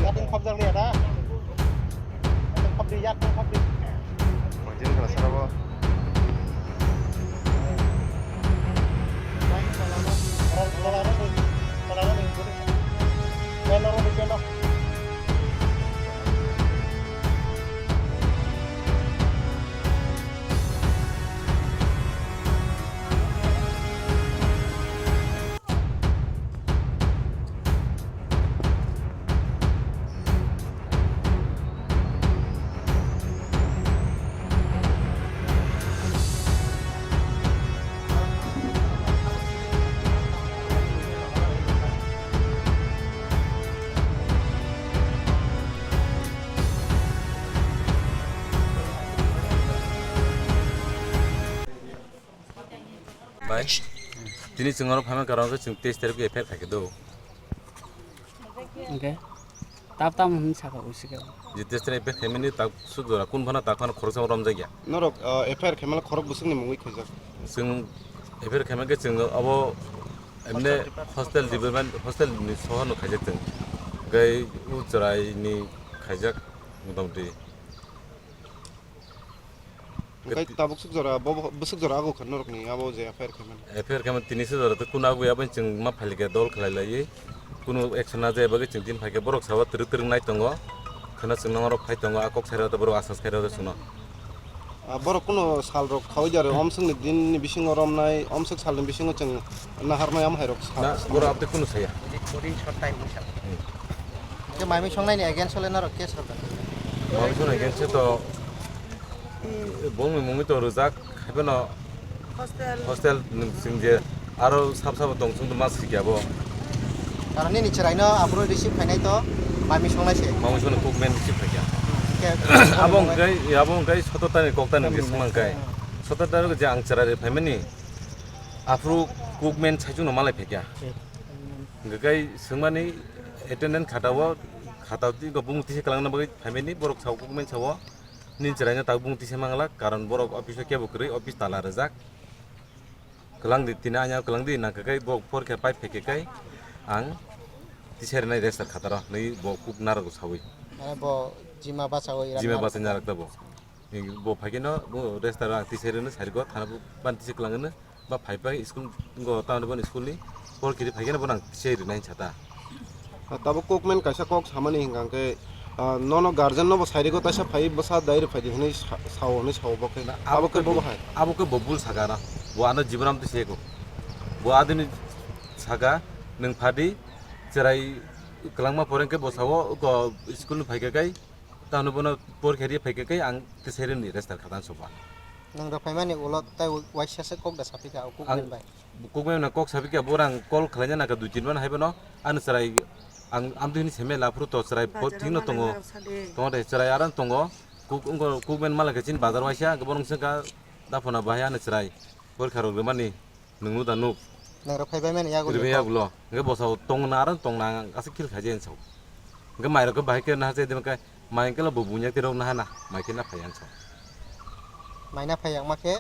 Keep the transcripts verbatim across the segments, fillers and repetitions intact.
Yating khopjak liya da. Yating khopdi, yating khopdi. Wajin kala sarabo. Kolaro, kolaro ni, kolaro ni, kolaro ni, kolaro ni. Bai, tini chwng oro phaima karon khe chwng teis tarik F I R khaikhe do. Hwnkhe tab tamo hwnwi sakha usikhe. Je teis tarik F I R khaimani tak suk jora kun phano tak phano khoroksa romjakya. Norok, ah, F I R khaimala khorok bwswkni mungwi khaijak? Chwng F I R khaima khe chwng abo emne hostel development, hostel ni sohor no khaijak chwng. Gai u chwrai ni khaijak motamoti. Hwnkhe tabuk swk jora, bo, bo, bwswk jora ago kha norokni abo je F I R khaimani? F I R khaimani tini swk jora tei kunu agwi abo chwng ma phailika dol khlai laiwi. Kunu action na jaya bagwi chwng tini phaikha borok sabo twrwk twrwk nai tongo. Khwna chwng norok phai tongo, a kok sai rw borok asas khai rw chwngno. Ah, borok kunu sal rok khaui jare, omswkni din ni bisingo romnai, omswk sal ni bisingo chwng naharnai, am hai rok sal. Na, borok aboni kunu saya. Recording shot time ni sal. Hmm. Khe mai mui songnai ni against o le norok case rok? Mai mui songnai against o to Bongni mungwi to rwjak, haiphano hostel. Hostel nwng sing je aro sab sabo tong chwng ma sikya bo. Karon nini chwraino aphuru receive khainai to mami songnai se. Mami songno cookman receive khaikya. Khe abo hwnkhe, abo hwnkhe soto tani kok tani je swmang kai. Soto tani je ang chwrai phaimani aphuru cookman saichung no malai phaikya. Hwnkhe kai swngmani attendance khata o, khata o twi bung tisa kwlangna bagwi phaimani borok sao cookman sao. Nini chwraino tabuk bung tisa mangla, karon borok office o kebo kwrwi, office tala rwjak. Kwlangdi, tini anya kwlangdi, nangkhe kai borok porikha pai phaikhe kai ang tisa rwnai register khataro, nwi bo kuk narwgo sawi. Mane bo jima bachawi rak Jima narwgo. Bachai narwk tabuk. Bo phaikhe no bo register ang tisa rwno sariko, thana bo ban tisa kwlangno. Ba phai phai school go town boni school ni por kiri phai khe bono ang sei rinai sata. Ah, tabuk cookman kaisa kok samani hingka khe, ah, nono guardian no bo sai rwgo taisa phai bwsa dai rw phai di hinui sa-, sao hinui sao bo khe. Na, abo khe bo bo hai. Abo khe bo bul saka na. Bo ano jibono amtwi se ko. Bo adini saka nwng phadi chwrai kwlangma pore khe bo sao ko school ni phai khe kai. Tamo bono por khe ri phai khe kai ang tisa rwni register khata soba. Nwng rw phaimani ulo tai waisa se kok da sapika o cookman bai. Cookman no kok sapika borang call khlaina naka dui tin ban hai bono ano chwrai ang amtwi hini seme laphuru to chwrai thik no tongo. Tongo de chwrai aran tongo. Cook, wngkha cookman mala khe chini bazar waisa borong sengkha daphona bahai ano chwrai por kharok rwmani. Nwng nu da nuk. Nwng rok phai bai mani yagulo. Ribini yagulo. Hwnkhe bosao tongna aro tongna ang aswk khil khaijai ang sao. Hwnkhe mairok khe bahai khe naha chai de hwnkhe mai hwnkhe bo bunya tirok naha na mai khe na phai ang sao. Mai na phai ang ma khe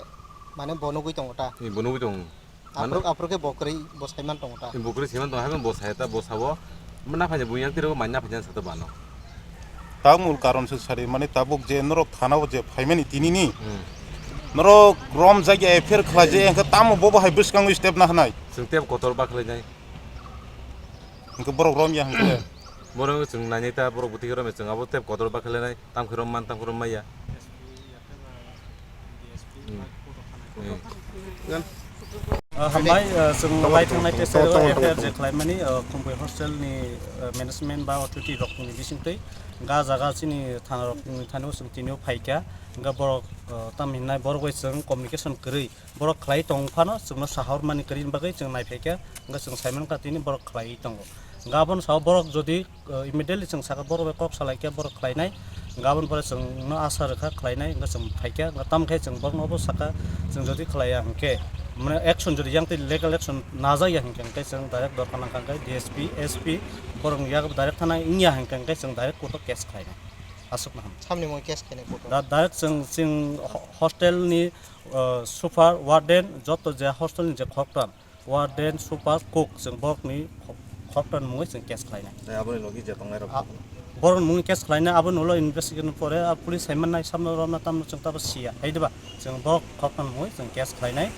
mane bo nugui tongo ta. Ni bo nugui tongo. Aphuru, aphuru khe bo kwrwi bo saiman tongo ta. Ni bo kwrwi saiman tongo, haikhe bo sai ta, bo sao. Naphanya buiyak tiro mai naphanya sato bano. Tabuk mul karon se sari mani tabuk je norok thana o je phaimani tini ni. Hmm. Norok rom jagya affair khlai je engkhe tamo bobo hai bwskango step na hanai. Chwng tep kotor ba khlai nai. Engkhe borok rom ya hwnkhe. Borok chwng nai nai ta borok bwtwi rom chwng abo tep kotor ba khlai nai tam khe rom man tam khe rom maya. Hmm. Hmm. Ah, hambai, ah, chwng lai thangnai tei sai rw F I R je khlaimani, ah, Khumpui hostel ni, ah, management ba authority rok ni bisingtwi ga jaga chini thana rok ni thani o chwng tini o phaikha, hwnkhe borok, ah, tam hinai borok bai chwng communication kwrwi borok khlai tong phano chwngno sahor mani kwrwi bagwi chwng nai phaikha, hwnkhe chwng sai mankha tini borok khlai tongo. Hwnkhe abono sao borok jodi, ah, immediately chwng saka borok bai kok salai khe borok khlainai, hwnkhe aboni pore chwng no asa rwkha khlainai, hwnkhe chwng phaikha, hwnkhe tamo khe chwng borokno bo saka, chwng jodi khlaiya hwnkhe, mane action jodi yang twi legal action najak ya hwnkhe, hwnkhe chwng direct dorkar nangkha hwnkhe D S P, S P borok ni yak direct thana wngya hwnkhe, hwnkhe chwng direct court o case khlainai. Aswk no ham. Samni mui case khainai court o. Da-, direct chwng, chwng ho-, hostel ni, ah, super, warden, joto je hostel ni je khoroktham, warden, super, cook, chwng borokni khoroktham mungwi chwng case khlainai. Tei aboni logi je tongnai rok? A-, Borok mung case khlainai, abo nulo investigation pore, a police hai mannai, samno romna tamno chwng tabo siya. Hai diba? Chwng bo khokna mui chwng case khlainai.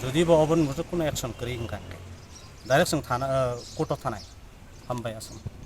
Jodi bo oboni mujung kuno action kwrwi wngkha, direct chwng thana, uh, court o thanai. Hambai aswk.